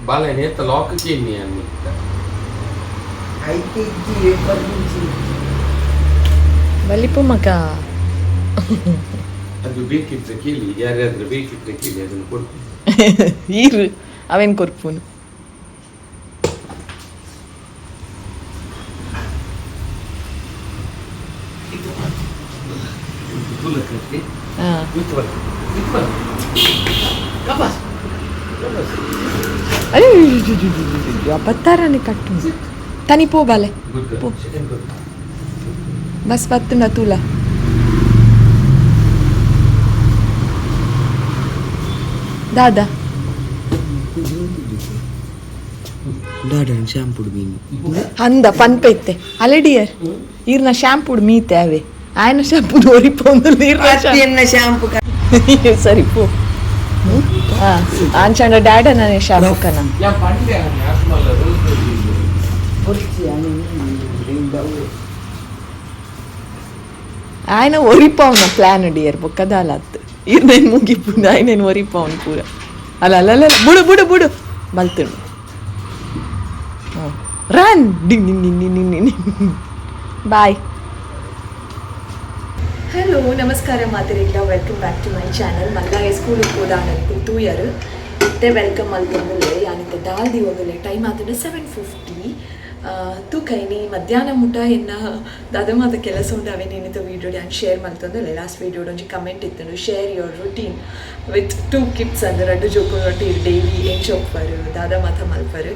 ಬಾಲೆ ನೇತ ಲಾಕ್ ಕೇನಿ ಅನ್ನಿತ್ತ. ಬಲಿಪು ಮಗ. ಅದು ಬೇಕಿದ್ರೆ ಕೇಳಿ, ಯಾರ್ಯಾದ್ರೂ ಬೇಕಿದ್ರೆ ಕೇಳಿ, ಅದನ್ನು ಕೊಡ್ತೀನಿ. ಈರು ಅವೇನು ಕೊರ್ಪುನು. ತುಲಕಕ್ಕೆ ಹಾಂ. ಮಿತ್ತು ಬರ, ಮಿತ್ತು ಬರ, ಕಪಾಸ್ ಕಪಾಸ್. ಅಯ್ಯೋ, ಬತ್ತಾರನೆ ಕಟ್ಟು ತನಿ ಪೋ ಬಾಲೆ. ಗುಡ್. ಪೋ. Second good. ಬಸ್ ಬತ್ತುಂಡ ತೂಲ. ದಾದಾ. ದಾದನ್ ಶಾಂಪುಡು ಮೀನು. ಅಂದ ಪನ್ಪ ಇತ್ತೆ ಅಲೆಡಿಯರ್ ಈರ್ನ ಶಾಂಪೂಡ್ ಮೀತೆ ಅವೆ ಆಯನ ಶಾಂಪೂ ಒರಿಪೊಂದು ನೀರ್ನ. ಶಾಂಪು. ಸರಿ ಪೋ. ಹಾ, ಆಂಚಾಂಡ ಡ್ಯಾಡ ನಾನೇ ಶಾಂಪೂ ಕನ. ಯಾ ಪಂಡೆ ಆಸ್ಮಲ್ಲ ರೋಸ್. ఆయన ಒರಿಪಾವ್ನ ಪ್ಲಾನ್ ಡಿಯರ್ ಬೊಕ್ಕದಾಲತ್ತು ಈರ್ನೇನು ಮುಗಿಪು ఆయನೇನು ಒರಿಪಾವ್ನ ಪೂರ. ಅಲ್ಲ ಅಲ್ಲ ಅಲ್ಲ, ಬುಡು ಬುಡು ಬುಡು, ಬಲ್ತುಂಡು. ರನ್ ಡಿಂಗ್ ಡಿಂಗ್ ಡಿಂಗ್ ಡಿಂಗ್ ಡಿಂಗ್ ಡಿಂಗ್. ಬಾಯ್. ಹಲೋ, ನಮಸ್ಕಾರ ಮಾತೆರೆಗ್ಲ. Welcome back to my channel. ಮಲ್ಲಾಯ ಸ್ಕೂಲಿಗೆ ಹೋದಾನಂತು ತೂಯರು. ಇತ್ತೆ welcome ಮಲ್ತೊಂದುಲ್ಲೆ. ಯಾನಿತ್ತೆ ದಾಲ್ ದೀವೊಂದುಲ್ಲೆ. ಟೈಮ್ ಆತಂಡ 7:50. ತೂಕೈನಿ ಮಧ್ಯಾಹ್ನ ಮುಟ ಎನ್ನ ದಾದ ಮಾತ ಕೆಲಸ ಉಂಡು, ಅವೇನೇನಿತ್ತು ವೀಡಿಯೋ ಯಾನ್ ಶೇರ್ ಮಲ್ತೊಂದುಲ್ಲೆ. ಲಾಸ್ಟ್ ವೀಡಿಯೋ ಒಂಜಿ comment ಇತ್ತುಂಡು, "Share your routine with two kids" ಅಂದ್ರೆ ರಡ್ಡು ಜೋಕುಲು ಒಟ್ಟು ಡೈಲಿ ಎಂಚ ಉಪ್ಪರು, ದಾದ ಮಾತ ಮಲ್ಪರು.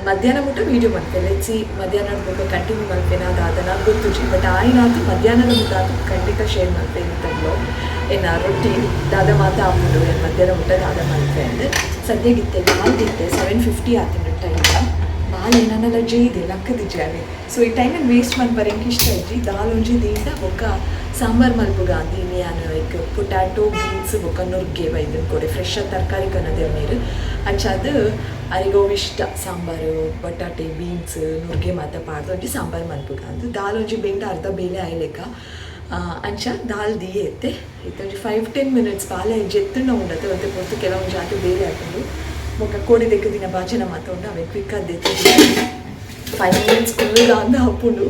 ಮಧ್ಯಾಹ್ನ ಮುಟ ವೀಡಿಯೋ ಮಲ್ಪೆ. ಲೆಟ್ಸಿ, ಮಧ್ಯಾಹ್ನ ಬೊಕ ಕಂಟಿನ್ಯೂ ಮಲ್ಪೆನ ದಾದನ ಗೊತ್ತುಜಿ. ಬಟ್ ಆಯಿನಾತು ಮಧ್ಯಾಹ್ನದ ಮುಟ ಖಂಡಿತ ಶೇರ್ ಮಲ್ಪೆ ಇಂತಗ್ಲೋ ಎನ್ನ ರೊಟೀನ್ ದಾದ ಮಾತ ಆಪುಂಡು, ಎನ್ ಮಧ್ಯಾಹ್ನ ಮುಟ ದಾದ ಮಲ್ಪೆ ಅಂದ್. ಸದ್ಯಗಿತ್ತೆ ದಾಲ್ದಿತ್ತೆ. 7:50 ಆತುಂಡು ಟೈಮ್. ಬಾಲೆ ನನ್ನಲ್ಲ ಜೈದೆ ಲಕ್ಕದಿಜ್ಜಿ ಅವೆ. ಸೊ ಈ ಟೈಮನ್ನು ವೇಸ್ಟ್ ಮನ್ಪರೆ ಎಂಕ್ ಇಷ್ಟ ಇಜ್ಜಿ. ದಾಲ್ ಒಂಜಿ ದೀಂಡ ಬೊಕ್ಕ ಸಾಂಬಾರ್ ಮಲ್ಪುಗ ಅಂದು. ಯಾನ್ ಲೈಕ್ ಪೊಟ್ಯಾಟೊ, ಬೀನ್ಸ್ ಬೊಕ್ಕ ನುರ್ಗೆ ಬೈದನ್ ಕೊಡೆ ಫ್ರೆಶ್ ತರಕಾರಿ ಕನದೆರ್ ನೀರು. ಅಂಚಾದ್ ಅರಿಗ್ ಅವು ಇಷ್ಟ. ಸಾಂಬಾರು, ಬಟಾಟೆ, ಬೀನ್ಸ್, ನುರ್ಗೆ ಮಾತ ಪಾಡ್ದು ಒಂಜಿ ಸಾಂಬಾರ್ ಮಲ್ಪುಗ ಅಂದು. ದಾಲ್ ಒಂಜಿ ಬೆಂಡ ಅರ್ಧ ಬೇಲೆ ಆಯ್ಲೆಕ್ಕ. ಅಂಚ ದಾಲ್ ದಿಯೆ ಇತ್ತೆ. ಇತ್ತೆ ಒಂಜಿ 5-10 ಮಿನಿಟ್ಸ್ ಬಾಲೆ ಜೆತ್ತುಂಡ ಉಂಡತೆ ಒಂತೆ ಪೊರ್ತು. ಕೆಲವೊಂಜಿ ಆತು ಬೇಲೆ ಆಪುಂಡು. ಬೊಕ್ಕ ಕೋಡಿ ದೆಕ್ಕು ದಿನ ಬಾಜನ ಮಾತ ಉಂಡು, ಅವೆ ಕ್ವಿಕ್ ಆದ್ 5 ಮಿನಿಟ್ಸ್ ಕುಲ್ಲುಗ ಅಂದ ಆಪುಂಡು.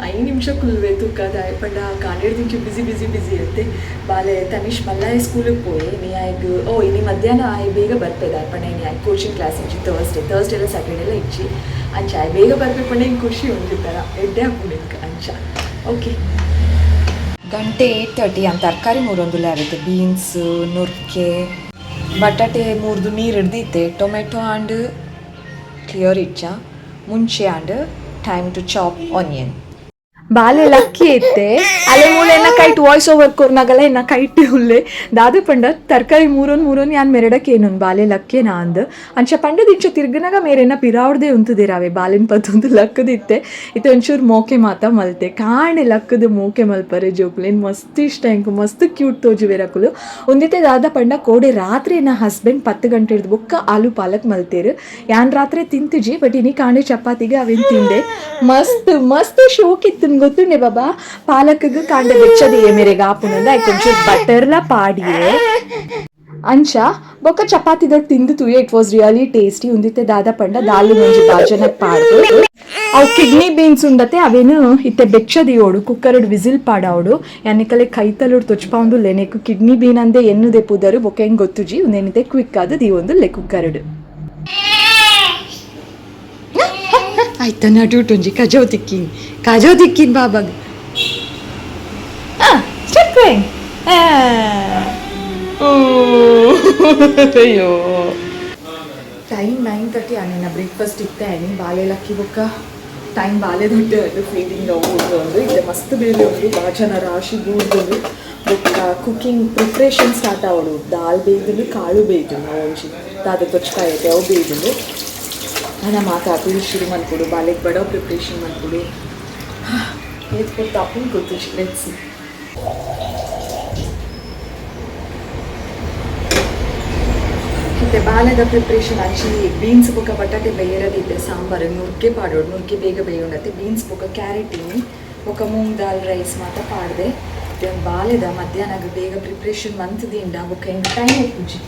5 ನಿಮಿಷ ಕುಲ್ಲುವೆ ತುಕ್ಕದ ಪಂಡ ಕಾಂಡೆಡ್ದಿಂಚಿ ಬಿಸಿ ಬಿಸಿ ಬಿಸಿ ಇರುತ್ತೆ. ಬಾಲೆ ತನಿಷ್ ಮಲ್ಲಾಯ ಸ್ಕೂಲಿಗೆ ಪೋಯಿ. ನೀ ಆಯ್ಗ್ ಓ ಇನಿ ಮಧ್ಯಾಹ್ನ ಆಯ್ ಬೇಗ ಬರ್ಪೆದ ಪಂಡ ಇನಿ ಆಯ್ ಕೋಚಿಂಗ್ ಕ್ಲಾಸ್ ಇಜ್ಜಿ. ಥರ್ಸ್ಡೇ ಥರ್ಸ್ಡೇ ಎಲ್ಲ ಸ್ಯಾಟರ್ಡೆ ಎಲ್ಲ ಇಜ್ಜಿ. ಅಂಚ ಆಯ್ ಬೇಗ ಬರ್ಪೆ ಪಂಡ ಹಿಂಗೆ ಖುಷಿ ಒಂಜಿ ಥರ ಎಡ್ಡೆ ಆಪುಂಡು ಇಂಕ್. ಅಂಚ ಓಕೆ, ಗಂಟೆ 8:30 ಅಂತ. ತರಕಾರಿ ಮೂರೊಂದುಲ್ಲ ಆಗುತ್ತೆ. ಬೀನ್ಸ್, ನುರ್ಕೆ, ಬಟಾಟೆ ಮೂರ್ದು ನೀರು ಹಿಡ್ದಿತ್ತೆ. ಟೊಮೆಟೊ ಆಂಡ್ ಕ್ಲಿಯರ್ ಇಚ್ಚ ಮುಂಚೆ and time to chop onion. ಬಾಲೆ ಲಕ್ಕಿ ಇತ್ತೆ. ಅಲೆ ಮೂಲೆ ಎನ್ನ ಕೈಟ್ ವಾಯ್ಸ್ ಓವರ್ ಕೊರ್ನಾಗಲ ಎನ್ನ ಕೈಟ್ ಉಲ್ಲೆ. ದಾದು ಪಂಡ ತರಕಾರಿ ಮೂರೊನ್ ಮೂರೊನ್ ಯಾನ್ ಮೆರಡಕ್ಕೆ ಏನೊನ್ ಬಾಲೆ ಲಕ್ಕೇನಾ ಅಂದ್. ಅಂಚ ಪಂಡದ ಇಂಚ ತಿರ್ಗನಾಗ ಮೇರೆನ್ನ ಪಿರಾವ್ದೇ ಉಂತುದಿರಾವೆ. ಬಾಲೆನ್ ಪತ್ತೊಂದು ಲಕ್ಕದಿತ್ತೆ. ಇತ್ತೆ ಒಂಚೂರು ಮೋಕೆ ಮಾತ ಮಲ್ತೆ. ಕಾಣೆ ಲಕ್ಕದ ಮೋಕೆ ಮಲ್ಪರೆ ಜೋಕುಲೇನ್ ಮಸ್ತ್ ಇಷ್ಟ ಎಂಕ್. ಮಸ್ತ್ ಕ್ಯೂಟ್ ತೋಜುವೆರಕುಲು. ಒಂದಿತ್ತೆ ದಾದ ಪಂಡ ಕೋಡೆ ರಾತ್ರಿ ಎನ್ನ ಹಸ್ಬೆಂಡ್ 10 ಗಂಟೆ ಹಿಡ್ದು ಬೊಕ್ಕ ಆಲೂ ಪಾಲಕ್ ಮಲ್ತೇರು. ಯಾನ್ ರಾತ್ರಿ ತಿಂತುಜಿ, ಬಟ್ ಇನಿ ಕಾಂಡೆ ಚಪಾತಿಗೆ ಅವೇನ್ ತಿಂದೆ. ಮಸ್ತ್ ಮಸ್ತ್ ಶೋಕ್ ಇತ್ತು ಗೊತ್ತುಂಡೆ ಬಾಬಾ. ಪಾಲಕ್ಗ್ ಕಾಂಡೆ ಬೆಚ್ಚದಿಯೇ ಮೇರೆಗೆ ಆಪುನಂದ ಐಕ್ ಒಂಚೂರು ಬಟರ್ಲ ಪಾಡಿಯೇ. ಅಂಚ ಬೊಕ್ಕ ಚಪಾತಿ ದೊಡ್ಡ ತಿಂದು ತೂಯೆ. It was really tasty. ಉಂದಿತ್ತೆ ದಾದ ಪಂಡ ದಾಲು ಒಂಜಿ ಬಾಜನ ಪಾಡ್ದು ಅವು ಕಿಡ್ನಿ ಬೀನ್ಸ್ ಉಂಡತೆ, ಅವೇನು ಇತ್ತೆ ಬೆಚ್ಚದಿಯೋಡು, ಕುಕ್ಕರ್ ವಿಸಿಲ್ ಪಾಡಾವಡು. ಯಾನಿಕಲೆ ಕೈತಲುಡ್ ತೊಚ್ಪಾਉਂದು ಲೆನೆಕು ಕಿಡ್ನಿ ಬೀನ್ ಅಂದೆ ಎನ್ನುದೆ ಪುದರು ಬೊಕ್ಕ ಹೆಂಗ್ ಗೊತ್ತುಜಿ. ಉಂದೇನಿತೆ ಕ್ವಿಕ್ ಆದ ದೀವೊಂದು ಲೆ ಕುಕ್ಕರ್ಡ್. ಆಯ್ತಾ ನಡುಟೊಂಜಿ ಕಜವ್ ತಿಕ್ಕಿನ್, ಕಜವ್ ತಿಕ್ಕಿನ್ ಬಾಬಾಗ್. Start crying. ಅಯ್ಯೋ, ಟೈಮ್ 9:30. ನಿನ್ನ ಬ್ರೇಕ್ಫಾಸ್ಟ್ ಇತ್ತೆ ಆಯ್ನಿ. ಬಾಲೆ ಲಕ್ಕಿ ಬೊಕ್ಕ ಟೈಮ್ ಬಾಲೆ ದೊಡ್ಡ ಅದು ಫೀಡಿಂಗ್ ಅವು ಒಂದು ಇತ್ತೆ ಮಸ್ತ್ ಬೇಲೆ ಉಂಡು. ಬಾಜನ ರಾಶಿ ಬೂರ್ದುಂಡು. ಬೊಕ್ಕ ಕುಕಿಂಗ್ ಪ್ರಿಪ್ರೇಷನ್ ಸ್ಟಾರ್ಟ್ ಆವಡು. ದಾಲ್ ಬೇಯ್ದುಂಡು, ಕಾಳು ಬೇಯ್ದುಂಡು. ಅವು ಒಂಜಿ ದಾದ ತೊಚ್ಕಾಯತೆ ಅವು ಬೇಯ್ದುಂಡು. ಅನ್ನ ಮಾತಾಡ್ತೀವಿ ಶುರು ಮಲ್ಪೊಡು. ಬಾಲೆಗ್ ಬಡವ್ ಪ್ರಿಪ್ರೇಷನ್ ಮಲ್ಪೊಡು. ಏತ್ ಪೊರ್ತು ಆಪುಂಡು ಗೊತ್ತುಜಿ. Let's. ಮತ್ತೆ ಬಾಲೆದ ಪ್ರಿಪ್ರೇಷನ್ ಅಂಚಿ ಬೀನ್ಸ್ ಬೊಕ್ಕ ಬಟಾಟೆ ಬೇಯರದಿತ್ತೆ. ಸಾಂಬಾರು ನುರ್ಗೆ ಪಾಡೋಡು, ನುರ್ಗೆ ಬೇಗ ಬೇಯೋಣತ್ತೆ. ಬೀನ್ಸ್ ಬೊಕ್ಕ ಕ್ಯಾರೆಟ್ ಇನಿ ಬೊಕ್ಕ ಮೂಂಗ್ ದಾಲ್ ರೈಸ್ ಮಾತ ಪಾಡ್ದೆ. ಮತ್ತೆ ಒಂದು ಬಾಲೆದ ಮಧ್ಯಾಹ್ನ ಬೇಗ ಪ್ರಿಪ್ರೇಷನ್ ಮಂತ್ದಿಂಡ ಬೊಕ್ಕ ಹೆಂಗೆ ಟೈಮ್ ಉಪ್ಪುಜಿ.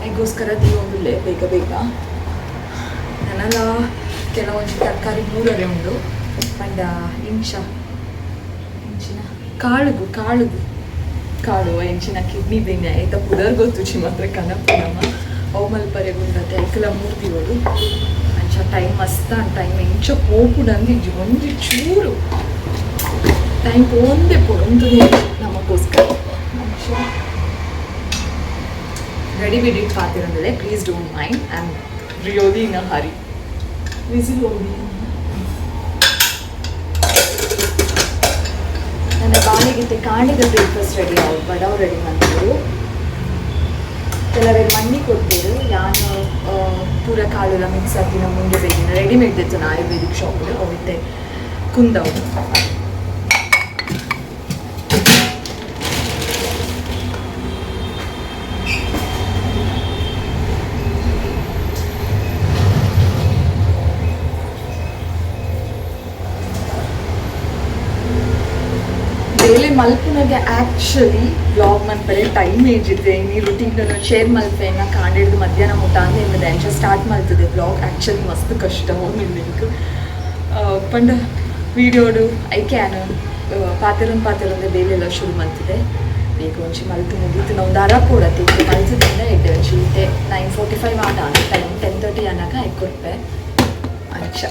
ಐಗೋಸ್ಕರ ದೀವೊಂದುಲ್ಲೆ ಬೇಗ ಬೇಗ. ನನಲ ಕೆಲವೊಂಜಿ ತರಕಾರಿ ಮೂರರೆ ಉಂಡು. ಪಂಡ ಇಂಚ ಇಂಚಿನ ಕಾಳುಗು ಕಾಳುಗು ಕಾಳು ಎಂಚಿನ ಕಿಡ್ನಿ ಬೇನೆ ಐತ ಪುದರ್ ಗೊತ್ತುಚಿ ಮಾತ್ರ ಕನಪು ನಮ್ಮ ಅವು ಮಲ್ಪರೆ ಗುಂಡತೆ ಐಕಲ ಮೂರ್ತಿಗಳು. ಅಂಚ ಟೈಮ್ ಮಸ್ತ್ ಟೈಮ್ ಎಂಚ ಪೋಪುಡಂದು ಒಂಜಿ ಚೂರು ಟೈಮ್ ಪೋಂದೆ ಪೋಂತುದೇ ನಮಗೋಸ್ಕರ. ಅಂಚ ರೆಡಿ ಬಿಡಿ ಪಾತಿರಂದ್ರೆ please don't mind, I am really in a hurry. Whistle ಹೋಗಿ ನನ್ನ ಬಾಳಿಗಿತ್ತೆ ಕಾಂಡಿದ ಬ್ರೇಕ್ಫಾಸ್ಟ್ ರೆಡಿ ಆವು, ಬಡವ್ ರೆಡಿ ಮಾಡ್ತಾರೆ. ಕೆಲವರು ಮಣ್ಣಿ ಕೊಡ್ತೀರು. ಯಾನು ಪೂರ ಕಾಳುಲ ಮಿಕ್ಸ್ ಹಾಕಿನ ಮುಂದೆ ಬೇಗಿನ ರೆಡಿಮೇಡ್ ಇತ್ತು ಆಯುರ್ವೇದಿಕ್ ಶಾಪ್ ಅವಿತ್ತೆ ಕುಂದವು. ಬೇಲೆ ಮಲ್ಪುನಗೆ ಆ್ಯಕ್ಚುಲಿ ವ್ಲಾಗ್ ಮನ್ಪರೆ ಟೈಮ್ ಏಜಿದೆ. ಈ ರುಟೀನ್ ಶೇರ್ ಮಲ್ಪೆನ ಕಾಂಡಿಡ್ದು ಮಧ್ಯಾಹ್ನ ಮುಟ್ಟ ಅಂದ ಅಂಚ ಸ್ಟಾರ್ಟ್ ಮಲ್ತದೆ ವ್ಲಾಗ್. ಆ್ಯಕ್ಚುಲಿ ಮಸ್ತ್ ಕಷ್ಟ ನಿಂಕ್ ಪಂಡ ವೀಡಿಯೋಡು ಐಕೆ ಆನು ಪಾತೆರೊಂದು ಪಾತೆರೊಂದು ಬೇಲೆಲ್ಲ ಶುರು ಮಲ್ತಿದೆ. ಬೇಗ ಒಂಜಿ ಮಲ್ತು ಮುಗೀತು ನಾವು ದಾರ ಪೋಡತ್ತೆ ಇತ್ತೆ ಮಲ್ತದಿಂದ ಎಡ್ಡೆ ಒಂಜಿ ಇತ್ತೆ 9:45 ಆಟ ಟೈಮ್ 10:30 ಅನ್ನಾಗ ಐಕೊರ್ಪೆ. ಅಂಚ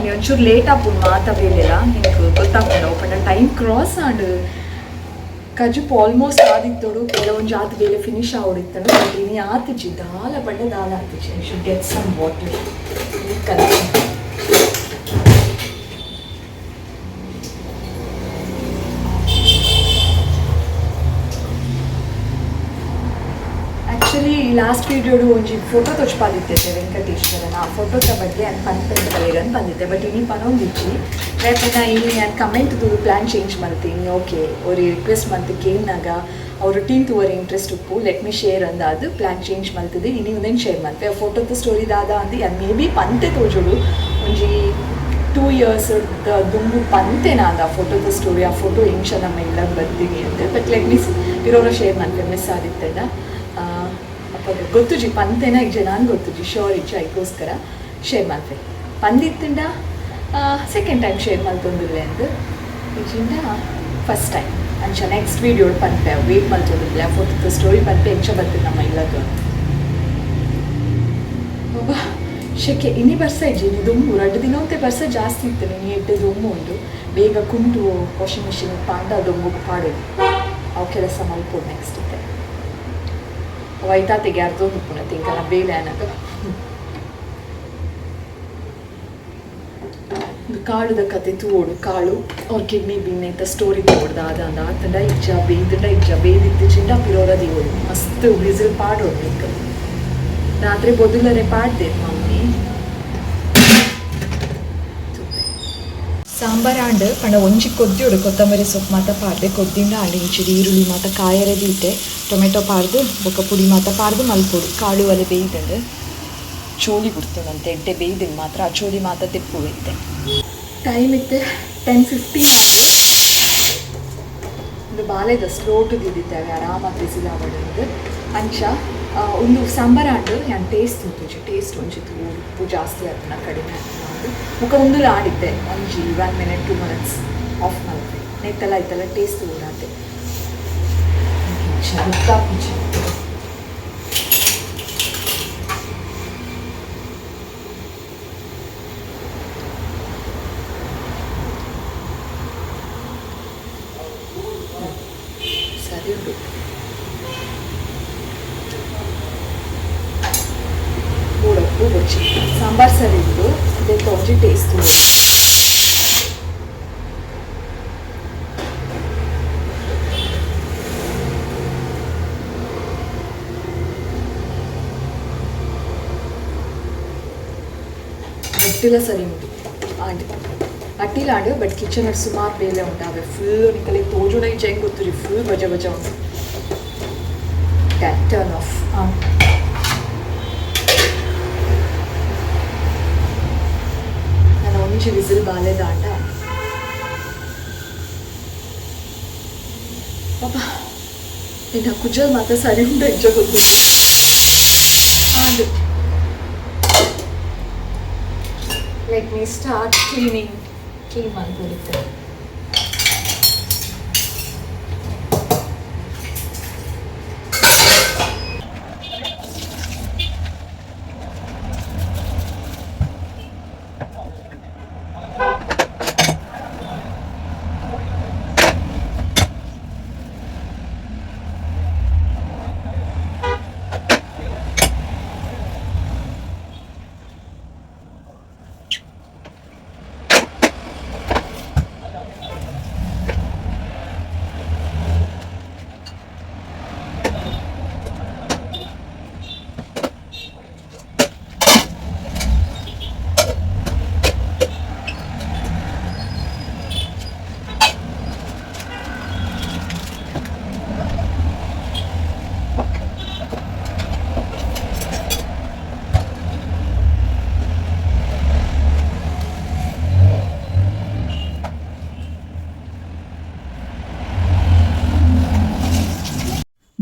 ನೀ ಒಂಚೂರು ಲೇಟ್ ಆಪುಂಡು ಮಾತ ಬೇಲೆಲ್ಲ ನಿಂಗೆ ಗೊತ್ತಾಪುಂಡು. ಪಂಡ ಟೈಮ್ ಕ್ರಾಸ್ ಆಂಡ್ ಕಜುಪು ಆಲ್ಮೋಸ್ಟ್ ಆದಿತ್ತೋಡು. ಕೆಲವೊಂಜಿ ಆತ ಬೇಲೆ ಫಿನಿಶ್ ಆವಡಿತ್ತಂಡು. ಬಟ್ ಇನಿ ಆತಿಜಿ ದಾಲ ಪಂಡ ದಾಲ ಆತಿಜಿ. I should get some water. Actually last ವೀಡಿಯೋಡು ಒಂಜಿ ಫೋಟೋ ತೋಚ್ಪಾದಿತ್ತೆ ವೆಂಕಟೇಶ್ವರನ. ಆ ಫೋಟೋದ ಬಗ್ಗೆ ನಾನು ಪನ್ಪೆಂದು ಬಂದಿದ್ದೆ. ಬಟ್ ಇನಿ ಪನೊಂದಿಜ್ಜಿ ರೇಪನ ಇನಿ ನಾನು ಕಮೆಂಟ್ ತೂದು ಪ್ಲ್ಯಾನ್ ಚೇಂಜ್ ಮಾಡ್ತೀನಿ. ಓಕೆ ಅವ್ರಿಗೆ ರಿಕ್ವೆಸ್ಟ್ ಮಂತ್ ಕೇಳಿನಾಗ ಅವ್ರ ರುಟೀನ್ ತೂವರೆ ಇಂಟ್ರೆಸ್ಟ್ ಉಪ್ಪು, let me share ಅಂದಾದು ಪ್ಲ್ಯಾನ್ ಚೇಂಜ್ ಮಲ್ತದೆ. ಇನಿ ಒಂದೇನು ಶೇರ್ ಮಲ್ತೆ ಆ ಫೋಟೋದ ಸ್ಟೋರಿ ದಾದ ಅಂದು ಅದು ಮೇ ಬಿ ಪಂತೆ ತೋಜೋಡು. ಒಂಜಿ 2 ಇಯರ್ಸ್ ದುಂಬು ಪಂತೆ ನಾನು ಆ ಫೋಟೋದ ಸ್ಟೋರಿ, ಆ ಫೋಟೋ ಇಂಶ ನಮ್ಮ ಇಲ್ಲ ಬರ್ತೀನಿ ಅಂತ. ಬಟ್ let me ಇರೋರ ಶೇರ್ ಮಾಡ್ತೆ ಮಿಸ್ ಆದಿತ್ತೆಲ್ಲ ಅಪ್ಪ ಗೊತ್ತುಜಿ ಪಂತೆನ ಇಜ್ಜೆ ನಾನು ಗೊತ್ತುಜಿ ಶೋರ್ ಇಜ್ಜೆ ಐಕೋಸ್ಕರ ಶೇರ್ ಮಾಡ್ತೆ ಪಂದಿತ್ತಂಡ ಸೆಕೆಂಡ್ ಟೈಮ್ ಶೇರ್ ಮಲ್ತೊಂದುಲ್ಲೆ ಅಂದ್ ಇಜ್ಜಿಂಡ ಫಸ್ಟ್ ಟೈಮ್. ಅಂಚ ನೆಕ್ಸ್ಟ್ ವೀಡಿಯೋ ಪನ್ಪೆ ವೇಟ್ ಮಲ್ತೊಂದುಲ್ಲೆ ಆ ಫೋಟೋದ ಸ್ಟೋರಿ ಪನ್ಪೆ ಎಂಚ ಬರ್ತದೆ ನಮ್ಮ ಇಲ್ಲಗ. ಒಬ್ಬ ಶೆಕೆ ಇನಿ ಬರ್ಸ ಇಜ್ಜಿ ಇನಿ ದುಂಬು ರಡ್ಡು ದಿನ ಬರ್ಸ ಜಾಸ್ತಿ ಇತ್ತು. ನೀ ಎಡ್ಡೆ ದುಂಬು ಉಂಡು ಬೇಗ ಕುಂಟು ವಾಷಿಂಗ್ ಮಿಷಿನ್ ಪಾಂಡ ದುಂಬುಗೆ ಪಾಡೋದು ಅವು ಕೆಲಸ ಮಲ್ಪೋಡು ನೆಕ್ಸ್ಟ್ ಇತ್ತೆ ವೈತಾತೆಗೆ ಅರ್ಧೊಂದು ಪುನ ತಿಂಕನ ಬೇಲೆ ಅನಗ ಕಾಳುದ ಕತೆ ತೂವೊಡು. ಕಾಳು ಅವ್ರ ಕಿಡ್ನಿ ಬಿನ್ ಐತ ಸ್ಟೋರಿ ತೋಡ್ದ ಅದ ಅಂದ ಆತಂಡ ಇಜ್ಜ ಬೇಯ್ದಂಡ ಇಜ್ಜ ಬೇಯ್ದಿತ್ತು ಚಿಂಡ ಪಿರೋರ ದೀವೊಡು ಮಸ್ತ್ ವಿಸಿಲ್ ಪಾಡೋಡು ನಿಕ್ ರಾತ್ರಿ ಬೊದುಲರೆ ಪಾಡ್ದೆ ಮಮ್ಮಿ. ಸಾಂಬಾರ್ ಆಂಡ್ ಪಂಡ ಒಂಜಿ ಕೊದ್ದಿಯೋಡು ಕೊತ್ತಂಬರಿ ಸೊಪ್ಪು ಮಾತ ಪಾಡ್ದೆ ಕೊದ್ದಿಂಡ ಆಂಡ್ ಇಂಚಿಡಿ ಈರುಳ್ಳಿ ಮಾತ ಕಾಯರೆ ದೀತೆ ಟೊಮೆಟೊ ಪಾಡ್ದು ಬೊಕ್ಕ ಪುಡಿ ಮಾತ ಪಾಡ್ದು ಮಲ್ಪೊಡು. ಕಾಳು ಒಲೆ ಬೇಯ್ದಂಡು ಚೋಳಿ ಬಿಡ್ತದಂತೆ ಎಡ್ಡೆ ಬೇಯ್ದಂಡು ಮಾತ್ರ ಆ ಚೋಳಿ ಮಾತ ತೆಪ್ಪು ಇತ್ತೆ. ಟೈಮ್ ಇತ್ತೆ 10:15 ಆಂಡ್. ಒಂದು ಬಾಲೆದ ಸ್ಲೋಟು ದಿದ್ದಿದ್ದೇವೆ ಆರಾಮಾಗಿ ಬಿಸಿಲು ಆವಡಂದು. ಅಂಚ ಒಂದು ಸಾಂಬಾರ್ ಆಂಡ್ ಯಾನ್ ಟೇಸ್ಟ್ ಉಂಟು ಟೇಸ್ಟ್ ಒಂಜಿ ಉಪ್ಪು ಜಾಸ್ತಿ ಆತನ ಕಡಿಮೆ ಆತನ ಮುಖ ಒಂದು ಆಡಿದ್ದೆ ಒಂಜಿ 1 ಮಿನಿಟ್ 2 ಮಿನಿಟ್ಸ್ ಆಫ್ ಮಲ್ತೆ ನೆತ್ತೆಲ್ಲ ಐತಲ್ಲ ಟೇಸ್ಟ್ ಊರಾತೆ ಗೊತ್ತಾಪುಜಿ. ಸರಿ ಉಂಟು ಬೋಡಪ್ಪು ಬೊಚ್ಚಿ ಸಾಂಬಾರ್ ಸರಿ ಉಂಟು ಇದಕ್ಕೆ ಒಂಜಿ ಟೇಸ್ಟ್ ಉಂಟು. ರೊಟ್ಟಿಲ ಸರಿ ಉಂಟು ಆಂಡ್ ಅಟ್ಟಿಲ ಆಂಡ್ ಬಟ್ ಕಿಚನ್ ಸುಮಾರು ಬೇಲೆ ಉಂಟು ಅವೆ ಫುಲ್ ನಿಕಲೆ ತೋಜುನ ಇಜ್ಜೆ ಹೆಂಗೆ ಗೊತ್ತುರಿ ಫುಲ್ ಬಜ ಬಜ ಉಂಟು. ಟರ್ನ್ ಆಫ್ ನಾನು ಒಂಜಿ ವಿಸಿಲ್ ಬಾಲೆದ ಆಂಡ ಪಾಪ. ಎನ್ನ ಕುಜಲ್ ಮಾತ ಸರಿ ಉಂಡು ಎಂಚ ಗೊತ್ತು ಅದು. Let me start cleaning. Clean ಮಾಡ್ಕೊಂಡಿದ್ದೆ.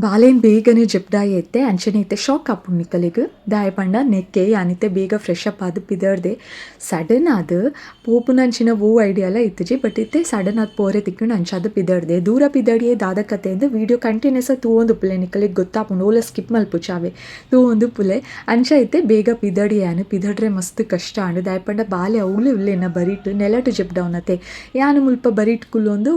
ಬಾಲೆನ್ ಬೇಗನೆ ಜೆಪ್ಡಾಯಿ ಎತ್ತೆ ಅಂಚನೆ ಇತ್ತೆ ಶಾಕ್ ಆಪುಂಡು ನಿಕಲೆಗ್. ದಾಯೆ ಪಂಡ ನೆಕ್ಕೆ ಯಾನಿತ್ತೆ ಬೇಗ ಫ್ರೆಶ್ ಅಪ್ ಆದ್ ಪಿದರ್ದೆ. ಸಡನ್ ಆದ್ ಪೋಪುನಂಚಿನ ಓ ಐಡಿಯಾಲ ಇತ್ತುಜಿ, ಬಟ್ ಇತ್ತೆ ಸಡನ್ ಆದ್ ಪೋರೆ ತಿಕ್ಕುಂಡು ಅಂಚಾದ್ ಪಿದರ್ದೆ. ದೂರ ಪಿದಡಿಯೇ ದಾದ ಕತೆ ಅಂದ್ ವೀಡಿಯೋ ಕಂಟಿನ್ಯೂಸ್ ತೂವೊಂದುಪ್ಪುಲೆ, ನಿಕಲೆಗ್ ಗೊತ್ತಾಪುಂಡು. ಓಲ ಸ್ಕಿಪ್ ಮಲ್ಪುಚಾವೆ ತೂವೊಂದುಪ್ಪುಲೆ. ಅಂಚ ಇತ್ತೆ ಬೇಗ ಪಿದಡಿ ಯಾನ್ ಪಿದಡ್ರೆ ಮಸ್ತ್ ಕಷ್ಟ ಆಂಡ್. ದಾಯೆ ಪಂಡ ಬಾಲೆ ಅವ್ಲು ಉಲ್ಲೆನ ಬರಿಟ್ ನೆಲಟ್ ಜೆಪ್ಡಾವನತೆ. ಯಾನ್ ಮುಲ್ಪ ಬರಿಟ್ ಕುಲ್ಲೊಂದು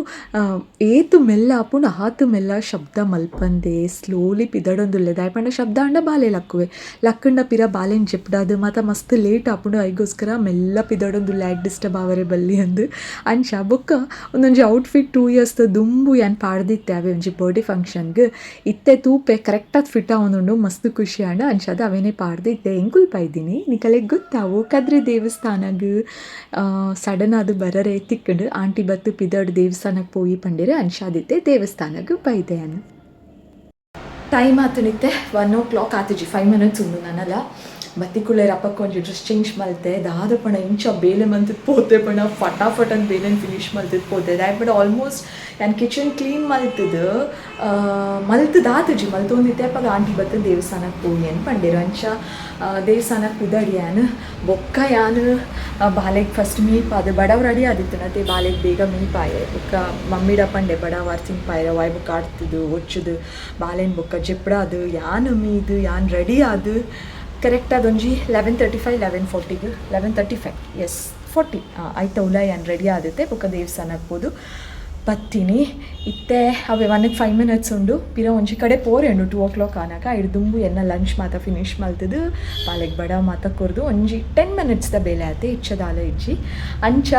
ಏತ್ ಮೆಲ್ಲ ಆಪುಂಡು ಆತ್ ಮೆಲ್ಲ ಶಬ್ದ ಮಲ್ಪಂದೆ ಸ್ಲೋಲಿ ಪಿದಡೊಂದುಲ್ಲೆ. ದಾಯೆ ಪಂಡ ಶಬ್ದ ಆಂಡ ಬಾಲೆ ಲಕ್ಕುವೆ, ಲಕ್ಕಂಡ ಪಿರ ಬಾಲೆನ್ ಜೆಪ್ಡಾದ್ ಮಾತ ಮಸ್ತ್ ಲೇಟ್ ಆಪುಂಡು. ಐಗೋಸ್ಕರ ಮೆಲ್ಲ ಪಿದಡೊಂದುಲ್ಲೆ, ಆಯ್ಕ್ ಡಿಸ್ಟರ್ಬ್ ಆವರೆ ಬಲ್ಲಿ ಅಂದ್. ಅಂಚ ಬೊಕ್ಕ ಒಂದೊಂಜಿ ಔಟ್ಫಿಟ್ 2 ಇಯರ್ಸ್ ದುಂಬು ಯಾನ್ ಪಾಡ್ದಿತ್ತೆ ಅವೇ ಒಂಜಿ ಬರ್ಡೇ ಫಂಕ್ಷನ್ಗ್. ಇತ್ತೆ ತೂಪೆ ಕರೆಕ್ಟಾದ್ ಫಿಟ್ ಆವೊಂದುಂಡು, ಮಸ್ತ್ ಖುಷಿ ಆಂಡ್. ಅಂಚಾದ್ ಅವೇನೇ ಪಾಡ್ದಿತ್ತೆ. ಎಂಕುಲು ಪೈದಿನಿ ನಿಕಲೆಗ್ ಗೊತ್ತಾವು ಕದ್ರಿ ದೇವಸ್ಥಾನಗ್ ಸಡನ್ ಆದ್ ಬರರೆ ತಿಕ್ಕುಂಡು. ಆಂಟಿ ಬತ್ತು ಪಿದಡ್ ದೇವಸ್ಥಾನಕ್ಕೆ ಪೋಯಿ ಪಂಡಿರೆ, ಅಂಚಾದಿತ್ತೆ ದೇವಸ್ಥಾನಗ್ ಬೈದೆ ಯಾನ್. ಟೈಮ್ ಆತನಿತ್ತೆ 1 o'clock ಆತಿಜಿ, 5 ಮಿನಿಟ್ಸ್ ಉಂಡು ನನಲ. ಬತ್ತಿಕುಳ್ಳೇರ್ ಅಪ್ಪಕ್ಕ ಒಂಜಿ ಡ್ರೆಸ್ ಚೇಂಜ್ ಮಲ್ತೆ. ದಾದ ಪಣ ಇಂಚ ಬೇಲೆ ಮಂತಿದ್ ಪೋತೆ ಪಣ ಫಟಾಫಟ್ ಅಂತ ಬೇಲೆನ್ ಫಿನಿಶ್ ಮಲ್ತಿದ್ ಪೋತೆ. ದಾಯೆ ಪಂಡ ಆಲ್ಮೋಸ್ಟ್ ಯಾನ್ ಕಿಚನ್ ಕ್ಲೀನ್ ಮಲ್ತದು ಮಲ್ತದ ಆತಿಜಿ, ಮಲ್ತೊಂದಿತ್ತೆ ಅಪ್ಪಗ ಆಂಟಿ ಬತ್ತು ದೇವಸ್ಥಾನಕ್ಕೆ ಪೋಯಿ ಅನ್ ಪಂಡೇರು. ಅಂಚ ದೇವಸ್ಥಾನಕ್ಕೆ ಪಿದಡಿ ಯಾನ್. ಬೊಕ್ಕ ಯಾನ್ ಬಾಲೆಗ್ ಫಸ್ಟ್ ಮೀಪಾದ ಬಡವ್ ರೆಡಿ ಆದಿತ್ತು ನತೆ ಬಾಲೆಗ್ ಬೇಗ ಮೀಪಾಯೆ. ಬೊಕ್ಕ ಮಮ್ಮಿಡ ಪಂಡೆ ಬಡವಾರ್ ತಿನ್ಪಾಯೆ ವಾಯ್ ಬೊಕ್ಕ ಆಡ್ತದು ಒಚ್ಚುದು ಬಾಲೆನ್ ಬೊಕ್ಕ ಜೆಪ್ಡಾದು ಯಾನ್ ಮೀದು ಯಾನ್ ರೆಡಿ ಆದು ಕರೆಕ್ಟ್ ಅದೊಂಜಿ 11:35 11:40 11:35 ಎಸ್ 40 ಆಯ್ತಾ ಉಲ ಯಾನ್ ರೆಡಿ ಆದಿತ್ತೆ. ಬೊಕ್ಕ ದೇವಸ್ಥಾನಕ್ಕೆ ಪೋದು ಬತ್ತೀನಿ. ಇತ್ತೆ ಅವೇ 1ಕ್ಕೆ 5 ಮಿನಿಟ್ಸ್ ಉಂಡು. ಪಿರ ಒಂಜಿ ಕಡೆ ಪೋರೆ ಉಂಡು 2 o'clock ಆನಾಗ. ಐಡ್ ದುಂಬು ಎನ್ನ ಲಂಚ್ ಮಾತ ಫಿನಿಶ್ ಮಲ್ತದು ಬಾಲೆಗ್ ಬಡ ಮಾತ ಕೊರ್ದು ಒಂಜಿ 10 ಮಿನಿಟ್ಸ್ದ ಬೇಲೆ ಆತೆ, ಹೆಚ್ಚದಾಲ ಇಜ್ಜಿ. ಅಂಚ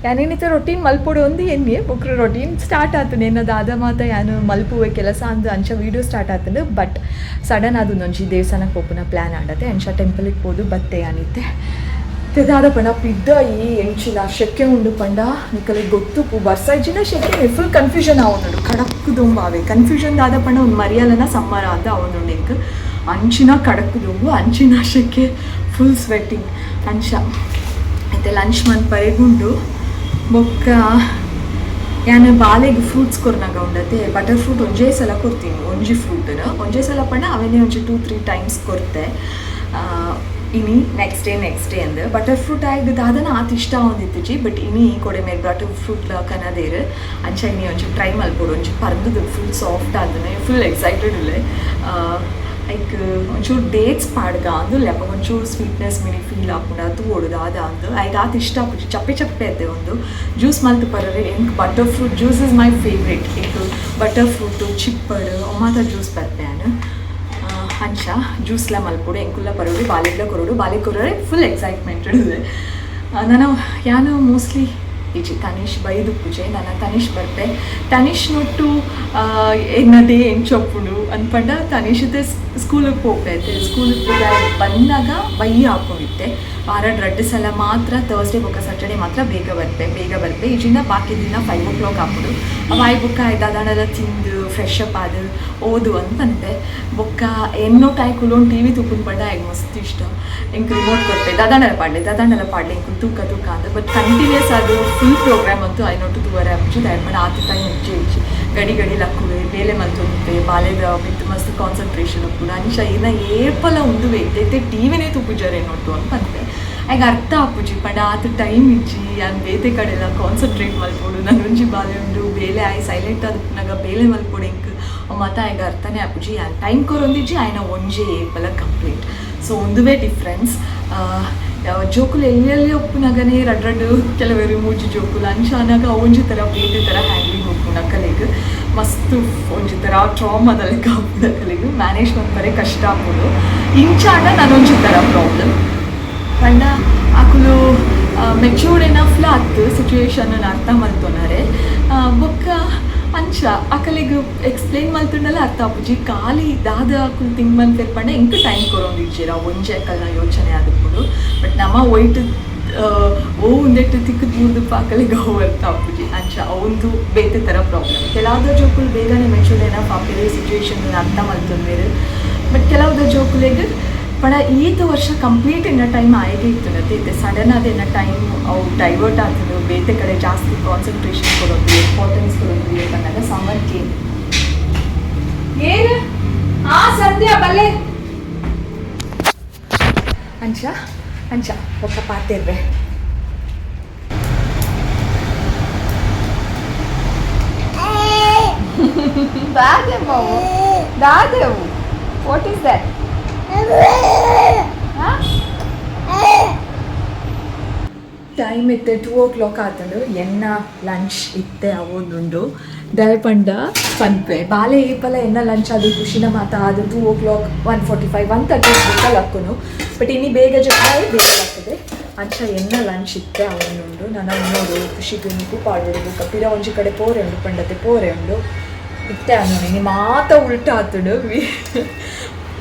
ಯಾನೇನಿತ್ತೆ ರೊಟೀನ್ ಮಲ್ಪೊಡು ಒಂದು ಎನ್ನಿ ಬೊಕ್ಕ ರೊಟೀನ್ ಸ್ಟಾರ್ಟ್ ಆತುಂಡು. ಎನ್ನ ದಾದ ಮಾತ ಯಾನು ಮಲ್ಪುವೆ ಕೆಲಸ ಅಂದು ಅಂಚ ವೀಡಿಯೋ ಸ್ಟಾರ್ಟ್ ಆತುಂಡು. ಬಟ್ ಸಡನ್ ಅದು ಒಂಜಿ ದೇವಸ್ಥಾನಕ್ಕೆ ಪೋಪುನ ಪ್ಲ್ಯಾನ್ ಆಡತೆ. ಅಂಚ ಟೆಂಪಲಿಗೆ ಪೋದು ಬತ್ತೆ ಯಾನಿತ್ತೆ. ದಾದ ಪಂಡ ಪಿದ್ದ ಈ ಎಂಚಿನ ಶೆಕೆ ಉಂಡು ಪಂಡ ನಿಕಲೆಗ್ ಗೊತ್ತುಪ್ಪು. ಬರ್ಸ ಇಜ್ಜಿನ ಶೆಕೆ ಫುಲ್ ಕನ್ಫ್ಯೂಷನ್ ಆವೊಂದುಂಡು. ಕಡಕ್ ದುಂಬು ಆವೆ ಕನ್ಫ್ಯೂಷನ್ ದಾದ ಪಂಡ ಒಂದು ಮರಿಯಲನ ಸಮ್ಮರ ಅಂತ ಆವೊಂದುಂಡು ಎಂಕ್. ಅಂಚಿನ ಕಡಕ್ ದುಂಬು ಅಂಚಿನ ಶೆಕೆ ಫುಲ್ ಸ್ವೆಟ್ಟಿಂಗ್. ಅಂಚ ಇತ್ತೆ ಲಂಚ್ ಮನ್ಪರೆಗುಂಡು. ಬೊಕ್ಕ ಯಾನ್ ಬಾಲೆಗ್ ಫ್ರೂಟ್ಸ್ ಕೊರ್ನಾಗ ಉಂಡತೆ ಬಟರ್ ಫ್ರೂಟ್ ಒಂಜೇ ಸಲ ಕೊರ್ತೀನಿ. ಒಂಜಿ ಫ್ರೂಟನ್ನ ಒಂಜೇ ಸಲ ಪಂಡ ಅವೇನೇ ಒಂಜಿ 2-3 ಟೈಮ್ಸ್ ಕೊರ್ತೆ. ಇನಿ ನೆಕ್ಸ್ಟ್ ಡೇ ನೆಕ್ಸ್ಟ್ ಡೇ ಅಂದ್ ಬಟರ್ ಫ್ರೂಟ್ ಆಯ್ದು ದಾದನ ಆತ್ ಇಷ್ಟ ಆವೊಂದಿತ್ತಿಜಿ. ಬಟ್ ಇನಿ ಕೊಡೆ ಮೇರ್ ಬಟರ್ ಫ್ರೂಟ್ ಕನದೇರು. ಅಂಚ ಇನಿ ಒಂಜಿ ಟ್ರೈ ಮಲ್ಪೊಡು. ಒಂಜಿ ಪರ್ದುದು ಫುಲ್ ಸಾಫ್ಟ್ ಆದನೆ ಫುಲ್ ಎಕ್ಸೈಟೆಡ್ ಉಲ್ಲೆ. ಲೈಕ್ ಒಂಚೂರು ಡೇಟ್ಸ್ ಪಾಡ್ಗ ಅಂದುಲ್ಲೆ ಅಪ್ಪ ಒಂಚೂರು ಸ್ವೀಟ್ನೆಸ್ ಮಿನಿ ಫೀಲ್ ಆಪುಂಡು ತೂವೊಡು ದಾದ ಅಂದು. ಐಕ್ ಆತ್ ಇಷ್ಟ ಆಪುಜಿ, ಚಪ್ಪೆ ಚಪ್ಪೆ ಅತ್ತೆ. ಒಂದು ಜ್ಯೂಸ್ ಮಲ್ತ್ ಪರರೆ ಎಂಕ್ butter fruit juice is my favourite. ಎಂಕ್ ಬಟರ್ ಫ್ರೂಟು ಚಿಪ್ಪಡು ಮಾತ ಜ್ಯೂಸ್ ಪರ್ಪೆ ಯಾನ್. ಅಂಚ ಜ್ಯೂಸ್ಲ ಮಲ್ಪೊಡು ಎಂಕುಲ್ಲ ಪರೋಡು ಬಾಲೆಗ್ಲ ಕೊರೊಡು. ಬಾಲೆಗ್ ಕೊರೊರೆ ಫುಲ್ ಎಕ್ಸೈಟ್ಮೆಂಟ್ ಇಡುದೆ. ನಾನು ಯಾನು ಮೋಸ್ಟ್ಲಿ ಇಜ್ಜಿ ತನಿಷ್ ಬೈದುಪ್ಪುಜೆ. ನನ್ನ ತನಿಷ್ ಬರ್ಪೆ. ತನಿಷ್ ನೊಟ್ಟು ಎನ್ನ ಡೇ ಎಂಚೊಪ್ಪುಂಡು ಅನ್ಪಂಡ ತನಿಷ್ ಸ್ಕೂಲಿಗೆ ಪೋಪೆ ಅತ್ತೆ. ಸ್ಕೂಲಿಗೆ ಪೋದ ಬಂದಾಗ ಬಯ್ಯ ಹಾಕೊಂಡಿತ್ತೆ. ವಾರಡ್ ರಡ್ಡು ಸಲ ಮಾತ್ರ ಥರ್ಸ್ಡೇ ಬೊಕ್ಕ ಸ್ಯಾಟರ್ಡೇ ಮಾತ್ರ ಬೇಗ ಬರ್ಪೆ. ಬೇಗ ಬರ್ಪೆ ಇಜಿಂದ ಬಾಕಿ ದಿನ 5 o'clock ಆಪುಂಡು. ಅವಾಯ್ ಬೊಕ್ಕ ದಾದಾಂಡಲ ತಿಂದು ಫ್ರೆಶ್ ಅಪ್ ಆದ್ ಓದು ಅಂತ ಪನ್ಪೆ. ಬೊಕ್ಕ ಎನ್ನೋ ಟೈ ಕುಲೊಂದು ಟಿ ವಿ ತೂಪುಂಡು ಪಂಡ ಆಯ್ಗ್ ಮಸ್ತ್ ಇಷ್ಟ. ಎಂಕ್ ರಿಮೋಟ್ ಕೊರ್ಪೆ ದಾದಾಂಡಲ ಪಾಡ್ಲೆ ದಾದಾಂಡಲ ಪಾಡ್ಲೆ ಎಂಕ್ ತೂಕ ತೂಕ ಅಂದ್. ಬಟ್ ಕಂಟಿನ್ಯೂಸ್ ಆದ್ ಫುಲ್ ಪ್ರೋಗ್ರಾಮ್ ಅಂತೂ ಐನೊಟ್ಟು ತೂವರೆ ಆಪುಜಿ. ದಾಯೆ ಪಂಡ ಆತ್ ಟೈಮ್ ಇಜ್ಜಿ ಇಜ್ಜಿ. ಗಡಿ ಗಡಿ ಲಕ್ಕುವೆ, ಬೇಲೆ ಮಲ್ತೊಂದುಪ್ಪೆ, ಬಾಲೆದ ಮಿತ್ತ್ ಮಸ್ತ್ ಕಾನ್ಸಂಟ್ರೇಷನ್ ಉಪ್ಪುಂಡು. ಅಂಚ ಇನ ಏಪಲ ಉಂದುವೆ ಇತ್ತೆ ಟಿವಿನೇ ತೂಪುಜಾರೆ ನೋಟು ಅಂತ ಪನ್ಪೆ. ಆಯ್ಗೆ ಅರ್ಥ ಆಪುಜಿ ಪಂಡ ಆತ್ ಟೈಮ್ ಇಜ್ಜಿ, ಯಾನ್ ಬೇತೆ ಕಡೆಲ ಕಾನ್ಸಂಟ್ರೇಟ್ ಮಲ್ಪೊಡು, ನನೊಂಜಿ ಬಾಲೆ ಉಂಡು, ಬೇಲೆ ಆಯ್ ಸೈಲೆಂಟ್ ಆದುಪ್ಪುನಗ ಬೇಲೆ ಮಲ್ಪೊಡು ಎಂಕ್ ಮಾತ ಆಯ್ಗೆ ಅರ್ಥನೇ ಆಪುಜಿ. ಯಾನ್ ಟೈಮ್ ಕೊರೊಂದಿಜ್ಜಿ, ಆಯ್ನ ಒಂಜೇ ಏಪಲ ಕಂಪ್ಲೀಟ್. ಸೊ ಉಂದುವೇ ಡಿಫ್ರೆನ್ಸ್. ಜೋಕುಲು ಎಲ್ಲೆಲ್ಲಿ ಉಪ್ಪುನಗನೇ ರಡ್ಡ್ ರಡ್ಡ್, ಕೆಲವೆರ್ ಮೂಜಿ ಜೋಕುಲು ಅಂಚ ಆನಗ ಒಂಜಿ ಥರ ಬೇತೆ ಥರ ಹ್ಯಾಂಡ್ಲಿಂಗ್ ಉಪ್ಪುಂಡು. ಅಕಲೆಗ್ ಮಸ್ತ್ ಒಂಜಿ ಥರ ಟ್ರಾಮದ ಲೆಕ್ಕ ಆಪುಂಡು. ಅಕಲೆಗ್ ಮ್ಯಾನೇಜ್ ಮಲ್ಪರೆ ಕಷ್ಟ ಆಪುಂಡು. ಇಂಚಾಂಡ ನನೊಂಜಿ ಥರ ಪ್ರಾಬ್ಲಮ್ ಪಂಡ ಅಕುಲು ಮೆಚೂರ್ಡ್ ಎನಫ್ಲ ಅತ್ತ್ ಸಿಚುವೇಶನ್ ಅರ್ಥ ಮಲ್ತೊನರೆ. ಬೊಕ್ಕ ಅಂಚ ಅಕಲೆಗ್ ಎಕ್ಸ್ಪ್ಲೇನ್ ಮಲ್ತುಂಡಲ ಅರ್ಥ ಆಪುಜಿ. ಖಾಲಿ ದಾದ ಅಕುಲು ಥಿಂಕ್ ಮಲ್ಪೆರ್ ಪಂಡ ಎಂಕ್ ಟೈಮ್ ಕೊರೊಂದಿಜ್ಜೆರ್, ಅವು ಒಂಜಿ ಅಕಲ್ನ ಯೋಚನೆ ಆದಿಪ್ಪುಂಡು. ಬಟ್ ನಮ ಒಯ್ಟ್ ಓ ಉಂದೆಟ್ ತಿಕ್ಕುದ್ ಬೂರ್ದುಪ್ಪ ಅಕಲೆಗ್ ಅವು ಅರ್ಥ ಆಪುಜಿ. ಅಂಚ ಅವೊಂದು ಬೇತೆ ಥರ ಪ್ರಾಬ್ಲಮ್. ಕೆಲವುದ ಜೋಕುಲು ಬೇಗನೆ ಮೆಚೂರ್ಡ್ ಎನಫ್ ಆಪೆರ್, ಸಿಚುವೇಶನ್ ಅರ್ಥ ಮಲ್ತೊನ್ವೆರ್. ಬಟ್ ಕೆಲವುದ ಜೋಕುಲೆಗ್ ಪಂಡ ಈತ್ ವರ್ಷ ಕಂಪ್ಲೀಟ್ ಎನ್ನ ಟೈಮ್ ಆಯ್ಗೆ ಇತ್ತುಂಡು ಇತ್ತೆ ಸಡನ್ ಆದ್ ಎನ್ನ ಟೈಮ್ ಅವು ಡೈವರ್ಟ್ ಆತುಂಡು, ಬೇತೆ ಕಡೆ ಜಾಸ್ತಿ ಕಾನ್ಸಂಟ್ರೇಷನ್ ಕೊರೊಂದು, ಇಂಪಾರ್ಟೆನ್ಸ್ ಕೊರೊಂದು ಪನ್ನಗ ಸಮ್ಮರ್ ಕೇಮ್ ಏನು ಆ ಸಂಧ್ಯಾ ಬಲ್ಲೆ ಅಂಚ ಅಂಚ ಒಕ್ಕ ಪಾತೆರ್ವೆ. ದಾದೆವು, what is that? Time ಇತ್ತೆ 2 o'clock ಆತುಂಡು. ಎನ್ನ ಲಂಚ್ ಇತ್ತೆ ಅವೊಂದುಂಡು. ದಾಯೆ ಪಂಡ ಪನ್ಪೆ ಬಾಲೆ ಏಪಲ ಎನ್ನ ಲಂಚ್ ಅದು ಖುಷಿನ ಮಾತ ಅದು 2 o'clock, 1:45, 1:30 ಬೊಕ್ಕ ಲಕ್ಕುನು. ಬಟ್ ಇನಿ ಬೇಗ ಜೆಪ್ಪಾಯೆ, ಬೇಗ ಲಕ್ಕುದೆ. ಅಂಚ ಎನ್ನ ಲಂಚ್ ಇತ್ತೆ ಅವೊಂದುಂಡು. ನನ ಉನ್ನೋಡು, ಖುಷಿಗ್ ನುಗ್ಗು ಪಾಡೊಡು. ಬೊಕ್ಕ ಪಿರ ಒಂಜಿ ಕಡೆ ಪೋರೆ ಉಂಡು ಪಂಡತೆ ಪೋರೆ ಉಂಡು. ಇತ್ತೆ ಆನೋಡು ಇನಿ ಮಾತ ಉಲ್ಟ ಆತುಂಡು.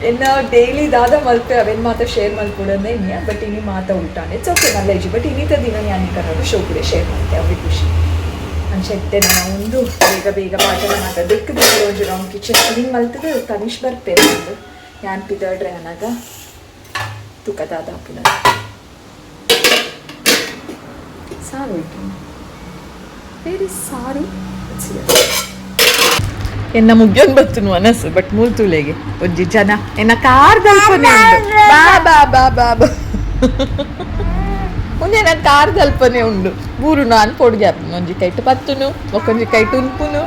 ಎನ್ನ ಡೈಲಿ ದಾದ ಮಲ್ಪೆ ಅವೇನು ಮಾತ ಶೇರ್ ಮಲ್ಪೊಡಂದೆ ಇನಿಯ, ಬಟ್ ಇನಿ ಮಾತ ಉಲ್ಟಾಂಡ್. It's okay, ಮಲ್ಲ ಇಜ್ಜಿ. ಬಟ್ ಇನ್ನಿತ ದಿನ ಯಾನ್ ಕನ್ನಡ ಶೋಕುಡೆ ಶೇರ್ ಮಲ್ತೆ, ಅವೇ ಖುಷಿ. ಅಂಚ ಇತ್ತೆ ನಾನು ಒಂದು ಬೇಗ ಬೇಗ ಪಾಠದ ಮಾತ ದೆಕ್ಕ್ ದೆಕ್ಕ್ ಒಂಜಿ ರೌಂಡ್ ಕಿಚನ್ ಕ್ಲೀನ್ ಮಲ್ತದು ತನಿಷ್ ಬರ್ಪೇರು ಉಂಡು. ಯಾನ್ ಪಿದಡ್ರೆ ಅನಾಗ ತುಕ ದಾದ ಆಪುನ. ಸಾರು ಇಟ್ಟು ವೇರ್ is ಸಾರು? It's here. ಎನ್ನ ಮುಗ್ಯೊಂದು ಬತ್ತುನು ಮನಸ್ಸು, ಬಟ್ ಮೂಲ್ತುಲೆಗೆ ಒಂಜಿ ಜನ ಎನ್ನ ಕಾರ್ದಲ್ಪನೆ ಉಂಡು. ಬಾ ಬಾ ಬಾ ಬಾ ಬಾ, ಉಂದೆ ನನ್ನ ಕಾರ್ದಲ್ಪನೆ ಉಂಡು. ಬೂರು ನಾನು ಪೊಡ್ಗೆ ಆಪುನು. ಒಂಜಿ ಕೈಟ್ ಪತ್ತುನು, ಒಕ್ಕೊಂಜಿ ಕೈಟ್ ಉನ್ಪುನು.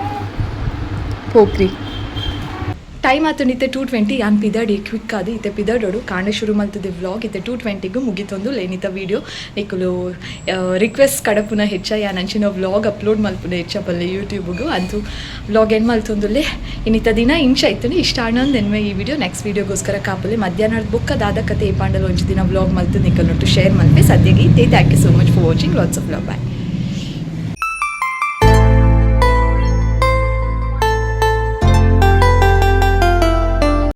ಪೋಕ್ರಿ ಟೈಮ್ ಆತುಂಡು ಇತ್ತೆ 2:20. ಯಾನ್ ಪಿದಡಿ ಕ್ವಿಕ್ ಆದ್ ಇತ್ತೆ ಪಿದಡೋಡು. ಕಾಂಡೆ ಶುರು ಮಲ್ತದೆ ವ್ಲಾಗ್ ಇತ್ತೆ 2:20ಗ್ ಮುಗಿತೊಂದು ಲೇನಿತ ವೀಡಿಯೋ. ನಿಕುಲು ರಿಕ್ವೆಸ್ಟ್ ಕಡಪುನ ಹೆಚ್ಚ, ಯಾನ್ ಅಂಚಿನ ವ್ಲಾಗ್ ಅಪ್ಲೋಡ್ ಮಲ್ಪುನ ಹೆಚ್ಚ ಬಲ್ಲೆ ಯೂಟ್ಯೂಬ್ಗು. ಅಂತೂ ವ್ಲಾಗ್ ಏನು ಮಲ್ತೊಂದುಲ್ಲೆ. ಇನ್ನಿತ ದಿನ ಇಂಚ ಇತ್ತುಂಡು. ಇಷ್ಟ ಆಂಡ ಎನ್ಮೆ ಈ ವಿಡಿಯೋ ನೆಕ್ಸ್ಟ್ ವೀಡಿಯೋಗೋಸ್ಕರ ಕಾಪುಲೆ. ಮಧ್ಯಾಹ್ನದ ಬೊಕ್ಕ ದಾದ ಕತೆ ಏಪಾಂಡಲ ಒಂಜಿ ದಿನ ವ್ಲಾಗ್ ಮಲ್ತು ನಿಕಲ್ನೊಟ್ಟು ಶೇರ್ ಮಲ್ಪೆ. ಸದ್ಯಗೆ ಇತ್ತೆ thank you so much for watching. Lots of love, bye.